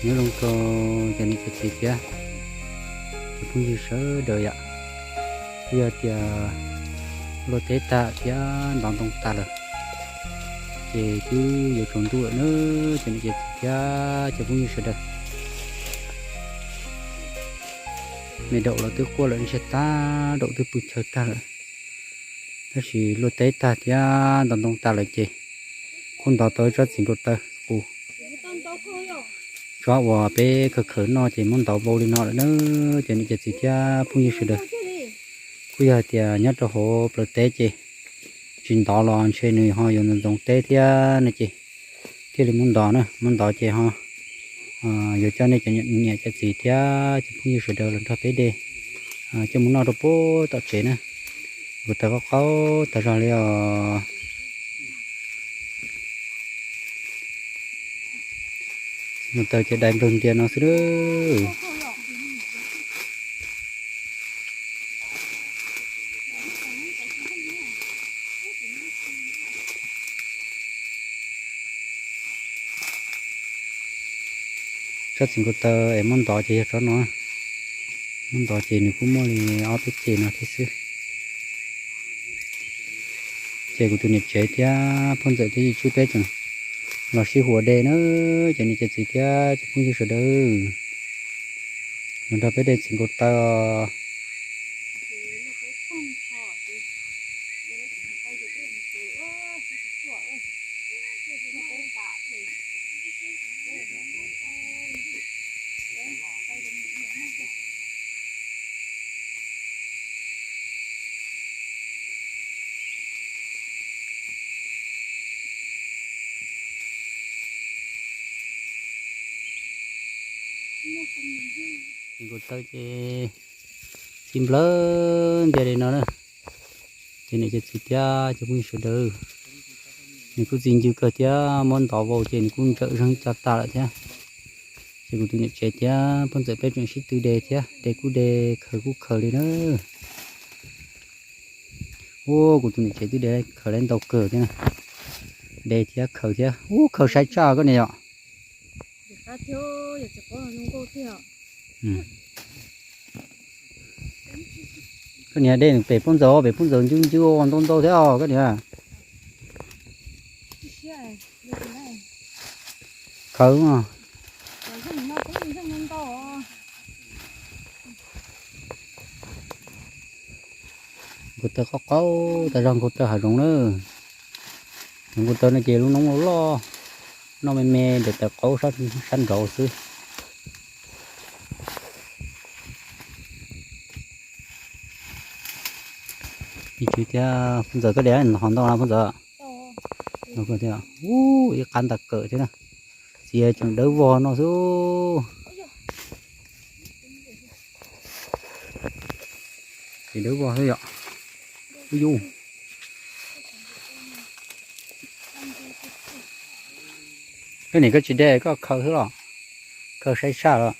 Nyob zoo rau cov niam cov txiv thiab cov phooj ywg sawv daws yom. Twb yog tias luaj teb tag thiab ntov ntoo tag lawm, ces twb yuav tsaus ntuj lawm na, cov niam cov txiv thiab cov phooj ywg sawv daws. Me daum los twb quaj lawm, ntshe tag daum twb pw chaw tag lawm. Tab sis luaj teb tag thiab ntov ntoo tag lawm ces kuj ntov tau ib tsob txiv nkaus taw qus, tsob uas peb khaws khaws noj ces muab ntov vau li no lawm na, cov niam cov txiv thiab phooj ywg sawv daws. Kuj yog hais tias nyob rau hauv plawv teb ces tsis ntov los ntshe nws ho yuav ntxoov ntxoov teb thiab no ces thiaj li muab ntov na, muab ntov ces ho yuav coj nej cov niam cov txiv thiab cov phooj ywg sawv daws los nrog peb de coj mus noj rau puag tom tsev na. Nkaus taw qaub qaub tas zog li os. Mus taw ces dai nplawg ntias no xwb. Tsob txiv nkaus taw es muab ntov ces yog tsob no. Muab ntov ces nws kuj muaj li ob peb ceg no thiab xwb. Ces kuv tus niam tsev thiab phooj ywg thiab yij tswb peb tseem los sib huas de na, cov niam cov txiv thiab cov phooj ywg sawv daws, los nrog peb de txiv nkaus taw. Txiv nkaus taw ces txi nplawg ntias li no na. Ces niam cov txiv thiab cov phooj ywg sawv daws, nws kuj txi ncw kawg thiab, muab ntov vau ces nws kuj ntsawm zeeg caj tas lawm thiab. Ces kuv tus niam tsev thiab phooj ywg peb tseem sib tw de thiab, de kuj de, khaws kuj khaws li na. Ua kuv tus niam tsev twb de khaws li ntau kawg thiab na. De thiab khaws thiab, ua khaws sai tshaj koj niam yom. Koj niam de pem phooj ywg, pem phooj ywg ncw ncw ntau ntau thiab os koj niam. Khaws. Nkaus taw qaub qaub tas zog, nkaus taw hav zoov na. Nkaus taw no ces lub noob loj loj, noj me me nrhiav taws qaub sab nraud xwb. Ib tswv thiab phooj ywg, koj de hov ntau na phooj ywg? Ub, ib qab ntag kawm thiab na. Txiv tseem dawb vog no xwb. Txiv dawb vog xwb yom. Ub yus. Koj niam koj tsis de koj khaws xwb los? Khaws sai tshaj los?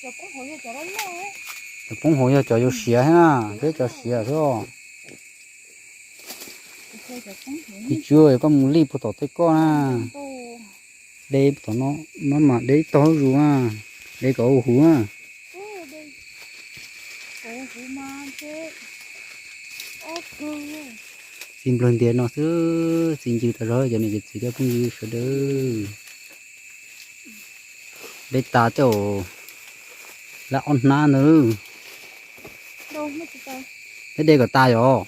Cov poob hauv yog cov yuav siav thiab na, peb cov siav xwb os. Ib tswv, koj mus lij puag tom tej koj na. De tom no, maj mam de ib tog zuj zus na, de kom huv na. Txi nplawg ntias no xwb, txi ncw tas zog cov niam cov txiv thiab phooj ywg sawv daws. De tas tej zaum lawm ob hnab ntawd. Peb de kom tas yom.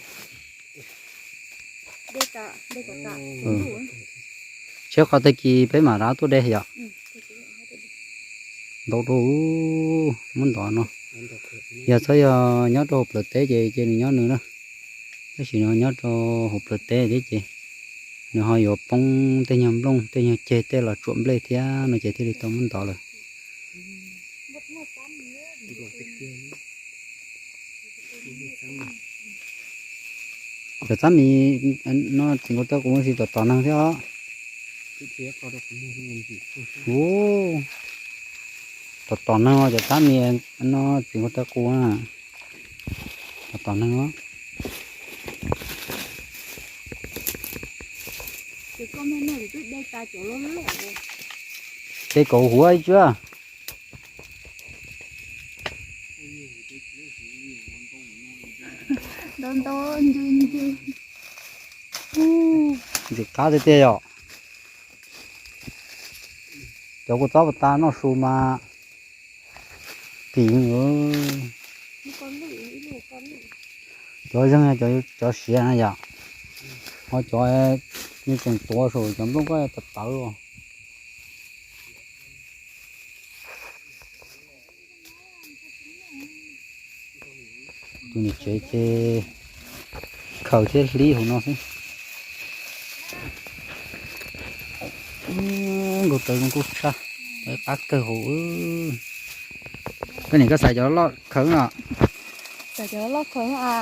Tshiab qhov tag kis peb mam rov tuaj de yom. Ntau dua, muab ntov no. Yog txhob yog nyob rau hauv plawv teb ces cia nws nyob nws na. Tab sis no nyob rau hauv plawv teb thiab ces nws ho yuav poob tej nyuag nplooj tej nyuag ceg tej los tsuam nplej thiab no ces thiaj li tau muab ntov lawm. Cov txab mis no txiv nkaus taw qus tsis tom tom neeg thiab os. Ub, tom tom neeg os, cov txab mis no txiv nkaus taw qus na. Tom tom neeg os. Ces koj me me kuv twb de tas cov loj loj. Ces kaum huv ib tsua. Ntau ntau ncw ncw. Ntxim qab tiag tiag yom. Cov kua txob puas tas noj su mas kim. Cov zeeg, cov siav na yom. Ho cov me tseem tuav saum cov nplooj ko tawv tawv os. Tus niam tsev ces khaws thiab hlib hauv no xwb. Nkaus tawv zoo nkauj tshaj, qab kawg hauv. Koj niam, koj xaiv cov loj khaws no. Xaiv cov loj khaws a.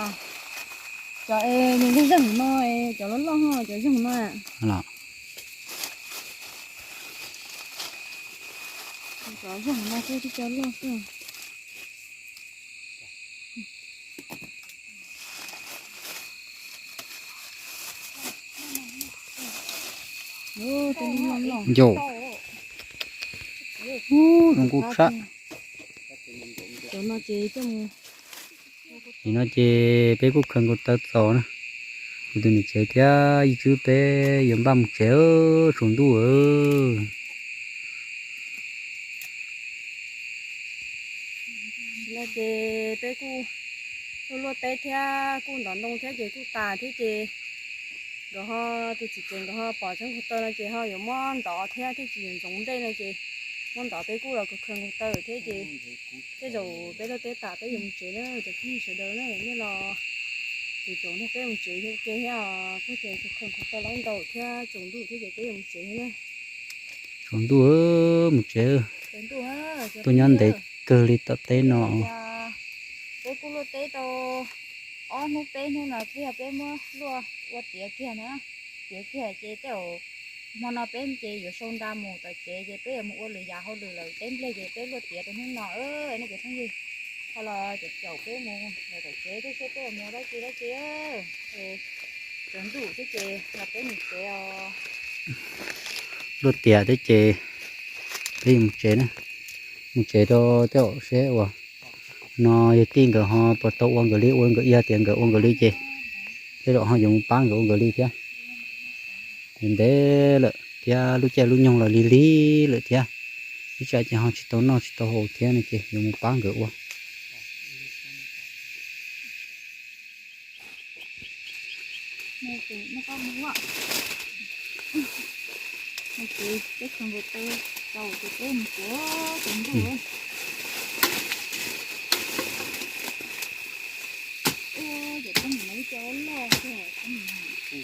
Cov es nws zeeg no, cov loj loj, cov zeeg no. Cov zeeg no xwb, cov loj xwb. Yau, zoo nkauj tshaj. Nim no ces peb kuj khaws nkaus taw txaus na. Kuv tus niam tsev thiab Yij Tswb peb yuav npaj mus tsev, tsaus ntuj. No ces peb kuj luaj luaj teb thiab kuj ntov ntoo thiab ces kuj tas thiab ces nkawd ho, tus txiv tsev nkawd ho pom tseeb kuv taw no ces ho yuav muab ntov thiab thiaj tsis ntxoov ntej no ces muab ntov peb kuj los khaws nkaus taw thiab ces tej zaum peb luaj teb tas peb yuav mus tsev na cov phooj ywg sawv daws na, nej los tus tsaus ntuj peb mus tsev thiab ua ke thiab os, kuj ces khaws nkaus taw los ntau thiab tsaus ntuj thiab ces peb yuav mus tsev thiab na. Tsaus ntuj, mus tsev. Tuaj nyob ntev kawg li tom teb no. Peb kuj luaj teb tau ob hnub peb hnub no twb yog peb muab luaj ua tiav kiag na. Tiav kiag ces tej zaum hmo no peb ces yuav sau nra mus tom tsev ces peb yuav mus ua lwm yam hauj lwm lawm, teb npleg ces peb luaj tiav rau hnub no. Nej cov phooj ywg, ho los caum caum peb mus lawm tom tsev thiab seb peb yuav mus dab tsi dab tsi. Tsaus ntuj thiab ces los peb mus tsev os. Luaj tiav thiab ces peb yuav mus tsev na. Mus tsev rau tej zaum seb uas no yog tij nkawd ho puas tau ua nkawd li, ua nkawd, yog tias nkawd ua nkawd li ces tej zaum ho yuav mus pab nkawd ua nkawd li thiab. Ntev lawm thiab lub caij lub nyoog los lig lig lawm thiab, ib tsam ces ho tsis tau noj tsis tau haus thiab no ces yuav mus pab nkawd ua.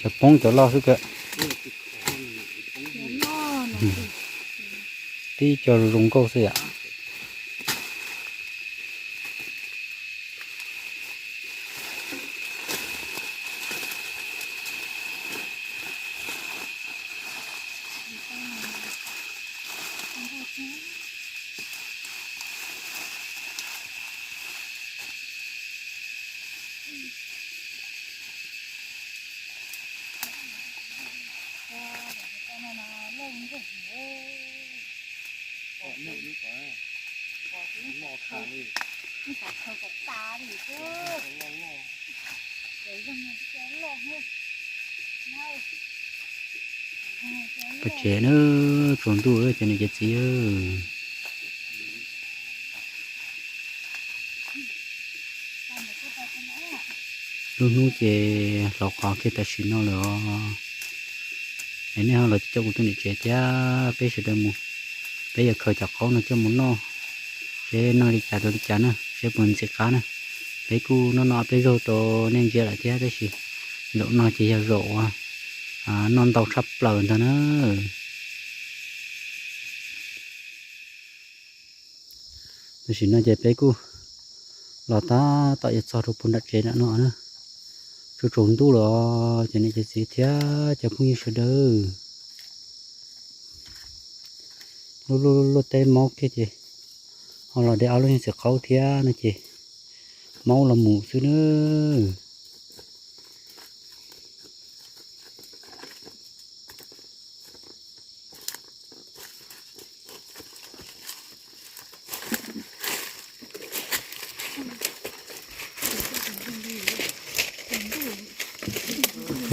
Cov poob cov loj xwb kawg. Tib co zoo zoo nkauj xwb yom. Peb tsev na, tsaus ntuj cov niam cov txiv. Lub hnub ces hlauv qhov kiag tam sim no lawm os. Es nej ho los caum kuv tus niam tsev thiab peb sawv daws mus, peb yuav khaws cov qaub no coj mus noj, seb noj li cas rau li cas na, seb puas ntxim qab na. Peb kuj noj noj peb zaug rau nej ntsia lawm thiab tab sis zaum no ces yog zaum uas noj ntau tshaj plaws ntag na. Tam sim no ces peb kuj los tab tom yuav txog rau puag nram tsev nram no na. Tsaus tsaus ntuj los ces niam ces txiv thiab cov phooj ywg sawv daws, luaj luaj teb maub kiag ces ho los de ob lub niag txiv qaub thiab no ces maub los mus xwb na.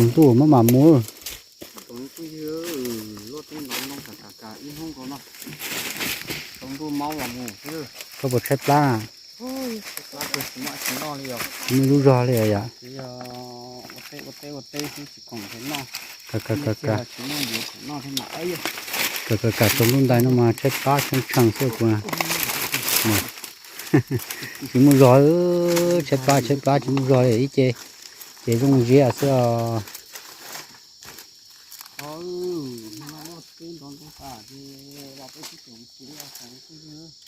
Ntuj, maj mam mus. Koj puas tshaib plab? Tsis muaj lub zog li yom. Kam kam kam, tsaus ntuj ntais no mas tshaib plab tshee tshee xwb kuv. Tsis muaj zog, tshaib plab tshaib plab tsis muaj zog li ib ce, ces zoo ziab xwb os.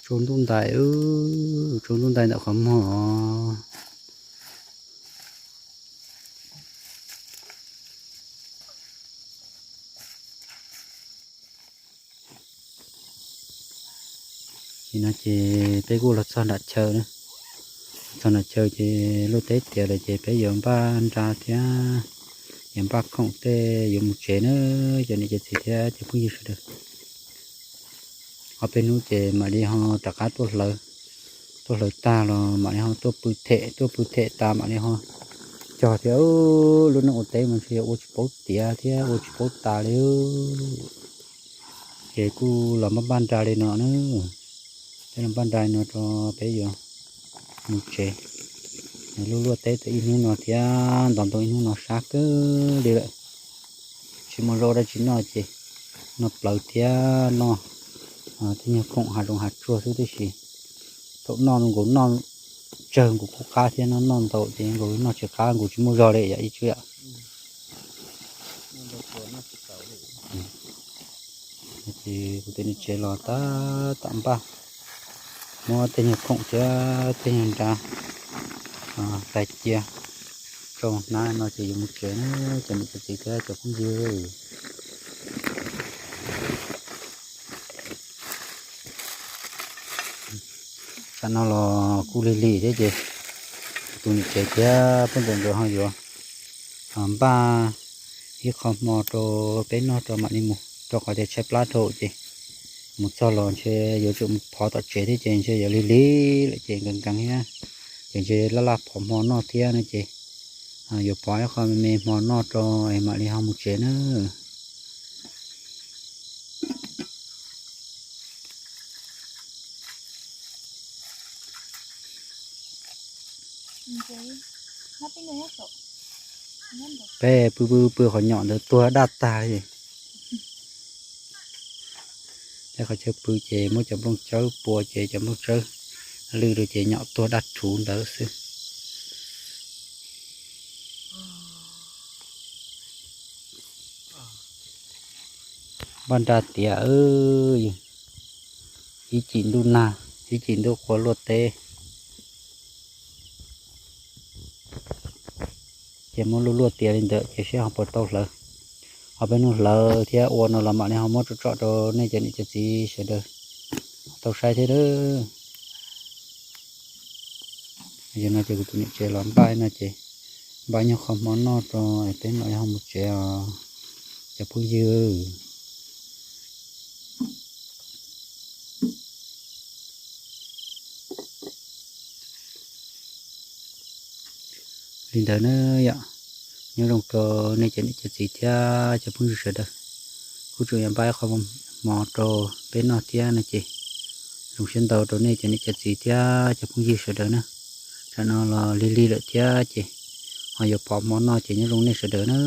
Tsaus ntuj ntais, tsaus ntuj ntais ntawm qhov muag os. Nim no ces peb kuj los txog nram chaw na. Txog nram chaw ces luaj teb tiav lawm ces peb yuav npaj nra thiab, yuav npaj khoom tej yuav mus tsev na, cov niam cov txiv thiab cov phooj ywg sawv daws. Ob peb hnub ces mam li ho rov qab tuaj hlawv, tuaj hlawv tag los mam li ho tuaj pw them, tuaj pw them tas mam li ho cog thiab. Lub neej ua teb mas ntshe yog ua tsis paub tiav thiab ua tsis paub tas li. Ces kuj los npaj npaj nra li no na, peb los npaj nra li no rau peb yuav mus tsev. Luaj luaj teb tau ib hnub no thiab nto ntoo ib hnub no sab kawg li lawm. Tsis muaj zaub dab tsi noj ces noj plawv thiab noj tej nyuag khoom hav zoov hav tsuag xwb tib si. Thaum noj nkaus noj tsawg nkaus kuj qab thiab, noj noj ntau ces nkaus noj tsis qab nkaus tsis muaj zog li yom ib tsoom yom. Ces kuv tus niam tsev los tab tom npaj muab tej nyuag khoom thiab tej nyuag nra hlais cia rau hnab no ces yuav mus tsev na cov niam cov txiv thiab cov phooj ywg. Tsam no los kuj lig lig thiab ces tus niam tsev thiab poj ntxoog nkawd ho yuav npaj ib qho hmo rau peb noj rau mam li mus, rau qhov tias tshaib plab dhau ces mus txog los ntshe yuav tsum mus phov tom tsev thiab ces ntshe yuav lig lig lawm ces nkees nkees thiab, ces ntshe laj laj phov hmo noj thiab no ces yuav phov ib qho me me hmo noj rau es mam li ho mus tsev na. Peb pw pw pw qhov nyom ntawd tuag daj tag li. Peb qhov chaw pw ces muab cov nplooj tsawb pua ces cov nplooj tsawb lwj rau ces nyom tuag daj rhuv ntawd xwb. Npaj nra tiav, ib cim ntuj nag, ib cim ntuj qua luaj teb, ces muab luaj luaj tiav li ntawd ces seb ho puas tau hlawv. Ho peb hnub hlawv thiab ua no los mam li ho muab tsom tsom rau nej cov niam cov txiv sawv daws tau saib thiab. Yog no ces kuv tus niam tsev los npaj no ces npaj nyuag qho hmo noj rau peb mam li ho mus tsev os cov phooj ywg. Li ntawd na yom, nyob zoo rau nej cov niam cov txiv thiab cov phooj ywg sawv daws. Kuv tseem yuav npaj ib qho hmo rau peb noj thiab no ces zoo siab ntau rau nej cov niam cov txiv thiab cov phooj ywg sawv daws na. Tsam no los lig lig lawm thiab ces ho yuav phov hmo noj ces nyob zoo nej sawv daws na.